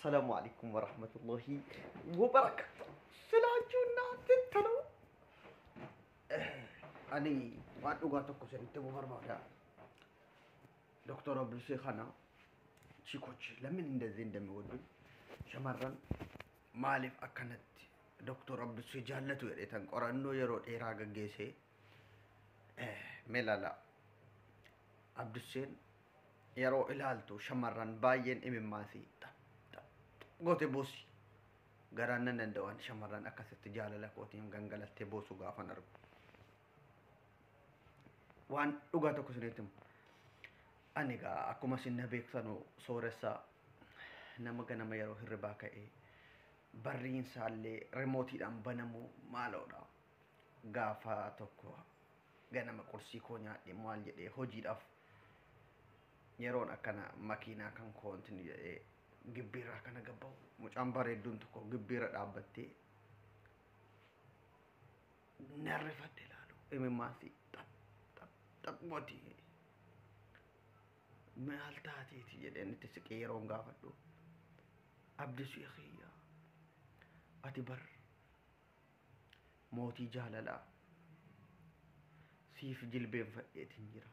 Assalaamu alaikum warahmatullahi wabarakatuh. Silaachuun ስትለው ani waan dhugaa tokko isinitti himuu barbaada. Doktor Abdulsee kana chikoች ለምን እንደዚህ እንደሚወዱኝ shamarran maaliif akkanatti Doktor Abdulsee jaallatu jedheetan qorannoo yeroo dheeraa gaggeessee mee ilaala. Abdulseen yeroo ilaaltu shamarran baay'een imimmaasii xap xap goote boosi. Garaan nan danda'an shamarran akkasitti jaalala kootiin gangalattee boosu gaafan argu. Waan dhugaa tokko isinitti himu. Ani egaa akkuma isin na beektanu sooressa nama ganama yeroo hirribaa ka'ee barriin isaallee remootiidhaan banamu maaloodha. Gaafa tokko ganama qursii koo nyaadhe maal jedhee hojiidhaaf yeroon akkana makiinaa kan koontini jedhee gibbiirraa kana gabbaa'u mucaan bareedduun tokko gibbiirra dhaabbattee narrifadhe ilaalu imimmaasii xap xap xap gooti. Maal taateeti jedheen itti siqee yeroon gaafadhu. Abdisuu kiyya ati bar mootii jaalalaa siif jilbeenfadheetiin jira.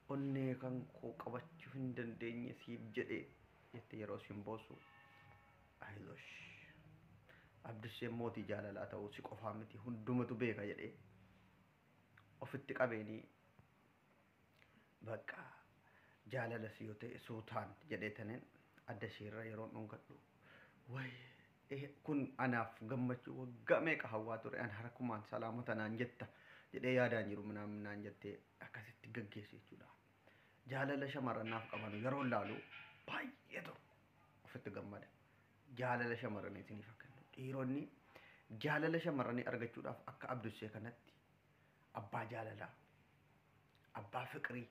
Onnee kan koo qabachuu hin dandeenye siif jedhee jette yeroo isin boosu. Ayizosh Abduseen mootii jaalalaa ta'uu si qofaa miti hundumatu beeka jedhee ofitti qabeenii bakka jaalala si yoo ta'e suutaan jedhee taneen adda isheerra yeroon dhungadhu. Way kun anaaf gammachuu waggaa meeqa hawwaa ture an harkumaan salaamata naan jetta jedhee yaadaan jiru minaan naan jettee akkasitti gaggeessu jechuudha. Jaalala shamarran naaf qabanu yeroo laalu baay'ee tokko ofitti gammada. Jaalala shamarranii isiniif akka kennu. Dhiironni jaalala shamarranii argachuudhaaf akka Abdusee kanatti abbaa jaalalaa, abbaa fiqirii,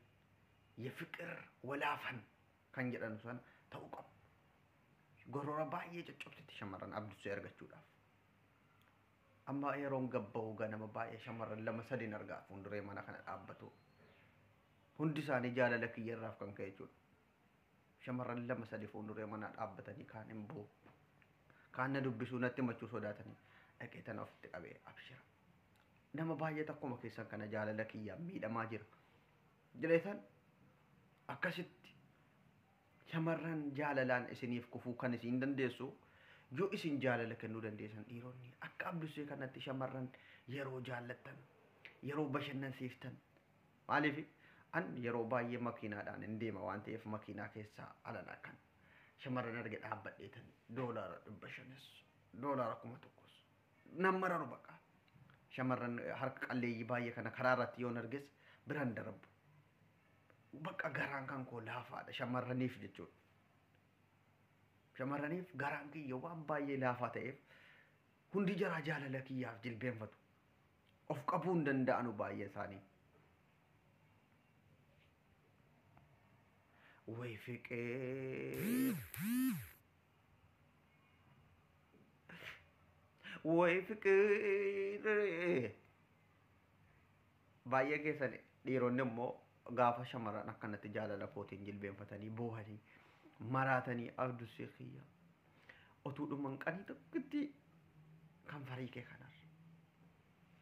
የፍቅር ወላፈን kan jedhan sana ta'uu qabu. Gorora baay'ee coccobsitti shamarran Abdusee argachuudhaaf. Amma yeroon gabba'u ganama baay'ee shamarran lama sadiin argaa fuulduree mana kana dhaabbatu. Hundi isaanii jaalala kiyyarraaf kan ka'e jechuudha. Shamarran lama sadi fuulduree mana dhaabbatanii kaan hin bu'u. Kaan na dubbisuu natti himachuu sodaatanii dhaqee tana ofitti qabee abshira. Nama baay'ee takkuma keessan kana jaalala kiyyaan miidhamaa jira. Jedheetan akkasitti shamarran jaalalaan isiniif kufuu kan isin dandeessu yoo isin jaalala kennuu dandeessan dhiironni akka Abdusee kanatti shamarran yeroo jaallattan yeroo bashannansiiftan maaliif an yeroo baay'ee makiinaadhaan hin deema waan ta'eef makiinaa keessaa alan akkan shamarran arge dhaabbadheetan $500 $1,000 nan mararu baqa shamarran harka qalleeyyii baay'ee kana karaa irratti yoon arges biraan darbu. Bakka garaan kan koo laafaadha shamarraniif jechuudha. Shamarraniif garaan kiyya waan baay'ee laafaa ta'eef hundi jaraa jaalala kiyyaaf jilbeenfatu. Of qabuu hin danda'anu baay'ee isaanii. Way fiqee. Way fiqee. Baay'ee keessan dhiironni immoo gaafa shamarran akkanatti jaalala kootiin jilbeenfatanii boohanii maraatanii Abdusee kiyya otuu dhuman qanii tokkotti kan farii kee kanarra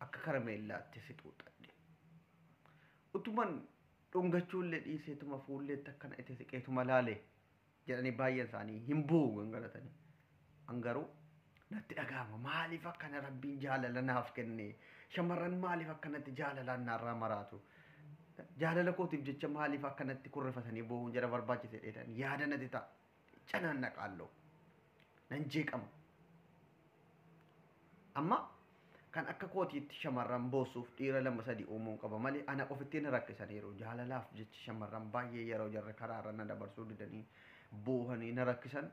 akka karameellaatti si xuuxadhe utuman dhungachuullee dhiiseetuma fuulleetti akkana itti siqeetuma laale jedhanii baay'een isaanii hin bu'u gangalatanii. An garuu natti dhaga'ama maaliif akkana rabbiin jaalala naaf kenne shamarran maaliif akkanatti jaalalaan narraa maraatu jaalala kootiif jecha maaliif akkanatti kurrifatanii boohuun jara barbaachise dheedan yaada natti ta'a canaan naqaalloo nan jeeqama. Amma kan akka kootiitti shamarran boossuuf dhiira lama sadi uumuun qaba malee ana ofitti na rakkisaniiru jaalalaaf jecha shamarran baay'ee yeroo jarri karaarra na dabarsuu didanii boohanii na rakkisan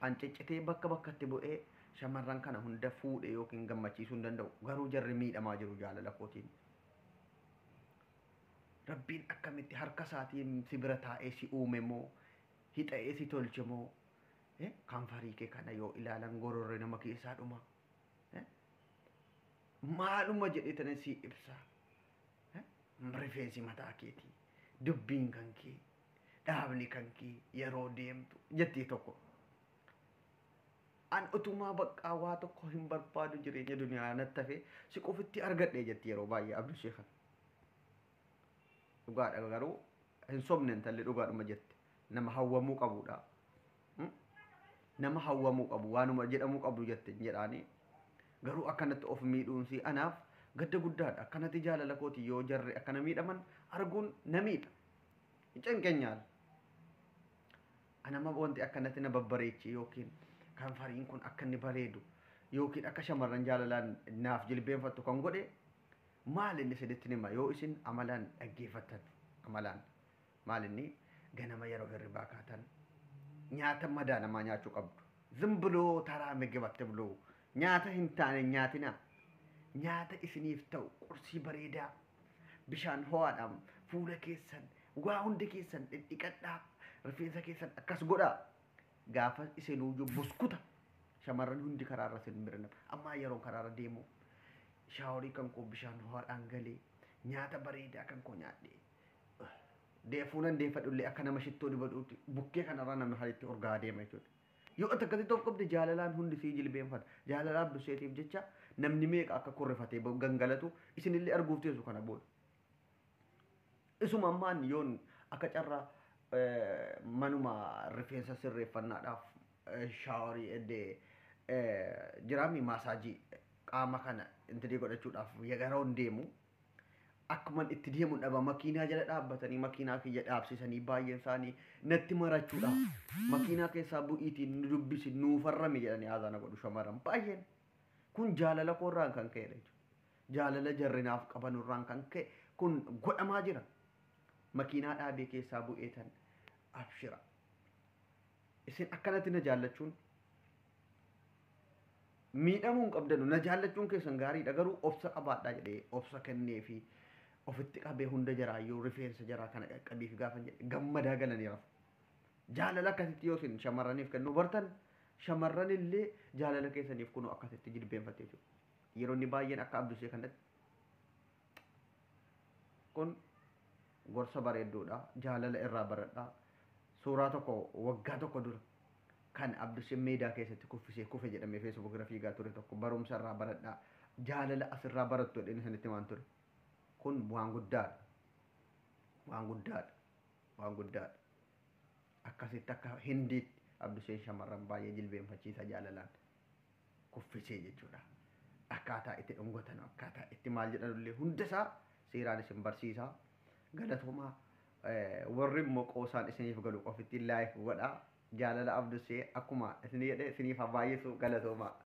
an ciccitee bakka bakkatti bu'ee shamarran kana hunda fuudhee yookiin gammachiisuu hin danda'u garuu jarri miidhamaa jiru jaalala kootiin. Rabbiin akkamitti harka isaatiin si bira taa'ee si uume moo hixa'ee si tolche moo kan farii kee kana yoo ilaalan gororri nama keessaa dhuma. Maaluma jedhee tana si ibsa. Rifeensi mataa keetii, dubbiin kan kee, dhaabni kan kee yeroo deemtu jettee tokko. An utumaa baqqaa waa tokko hin barbaadu jireenya duniyaa natti hafe si qofitti argadhe jetti yeroo baay'ee Abdushee kana. Dhugaadha garuu hin sobne intalli dhugaadhuma jette. Nama hawwamuu qabudha. Nama hawwamuu qabu waanuma jedhamuu qabdu jette jedhaanii. Garuu akkanatti of miidhuunsi anaaf gadda guddaadha. Akkanatti jaalala kooti yoo jarri akkana miidhaman arguun na miidha. Cinqeenyaal. Anama wanti akkanatti na babbareechi yookiin kan fariin kun akka inni bareedu yookiin akka shamarran jaalalaan naaf jilbeenfattu kan godhe maal inni isinitti hima yoo isin amalaan dhaggeeffattan amalaan maal inni ganama yeroo hirribaa kaatan nyaata madaalamaa nyaachuu qabdu. Zimbiloo taraa migibatte buloo nyaata hin taane nyaatinaa. Nyaata isiniif ta'u qursii bareedaa bishaan ho'aadhaan fuula keessan waa hundi keessan dhidhiqadhaa rifeensa keessan akkas godhaa. Gaafa isinuyyuu buskuta shamarran hundi karaarra isin bira nama. Ammaa yeroo karaarra deemu shaaworii kan koo bishaan ho'aadhaan galee nyaata bareedaa kan koo nyaadhee deefuunan deeffadhullee akka nama shittoo dibadhuutti bukkee kanarraa namni halitti urgaa deema jechuudha. Yoo ati akkasitti of qabde jaalalaan hundi sii jilbeenfata. Jaalala Abdusheetiif jecha namni meeqa akka kurrifatee gangalatu isinillee arguuf teessu kana booda. Isuma ammaan yoon akka carraa manuma rifeensa sirreeffannaadhaaf shaaworii eddee jiraami maasaajii qaama kana intinii godhachuudhaaf yeroon deemu akkuman itti deemuun dhaba makiinaa jala dhaabbatanii makiinaa kiyya dhaabsisanii baay'een isaanii natti marachuudhaaf makiinaa keessaa bu'iitiin nu dubbisi nuufarrami jedhanii haasaa godhu shamarran baay'een kun jaalala koorraan kan ka'edha jechuudha. Jaalala jarrinaaf qabanurraan kan ka'e kun godhamaa jira. Makiinaa dhaabee keessaa bu'eetan abshira. Isin akkanatti na jaallachuun miidhamuu hin qabdanu na jaallachuun keessan gaariidha garuu obsa qabaadhaa jedhee obsa kennee fi ofitti qabee hunda jaraayyuu rifeensa jaraa kana qaqqabii fi gaafa jedhe gammadaa galanii rafu. Jaalala akkasitti yoo isin shamarraniif kennuu bartan shamarran illee jaalala keessaniif kunoo akkasitti jilbeenfattee jechuudha. Yeroo inni baay'een akka Abdushee kanatti kun gorsa bareedduudha. Jaalala irraa baradhaa. Suuraa tokko waggaa tokko dura kan Abdusheen meedaa keessatti kuffisee kufe jedhamee feesbuuk irra fiigaa ture tokko barumsa irraa baradhaa. Jaalala asirraa barattu jedheen isinitti himaan ture. Kun waan guddaadha. Waan guddaadha. Waan guddaadha. Akkasitti akka Hindiitti Abdusheen shamarran baay'ee jilbeenfachiisa jaalalaan kuffisee jechuudha. Akkaataa itti dhungatan akkaataa itti maal jedhanullee hundasaa seeraan isin barsiisaa. Galatoomaa warri immoo qoosaan isiniif galu qofitti laayik godhaa. Jaalala Abdushee akkuma isin jedhe isiniif haa baay'isu galatoomaa.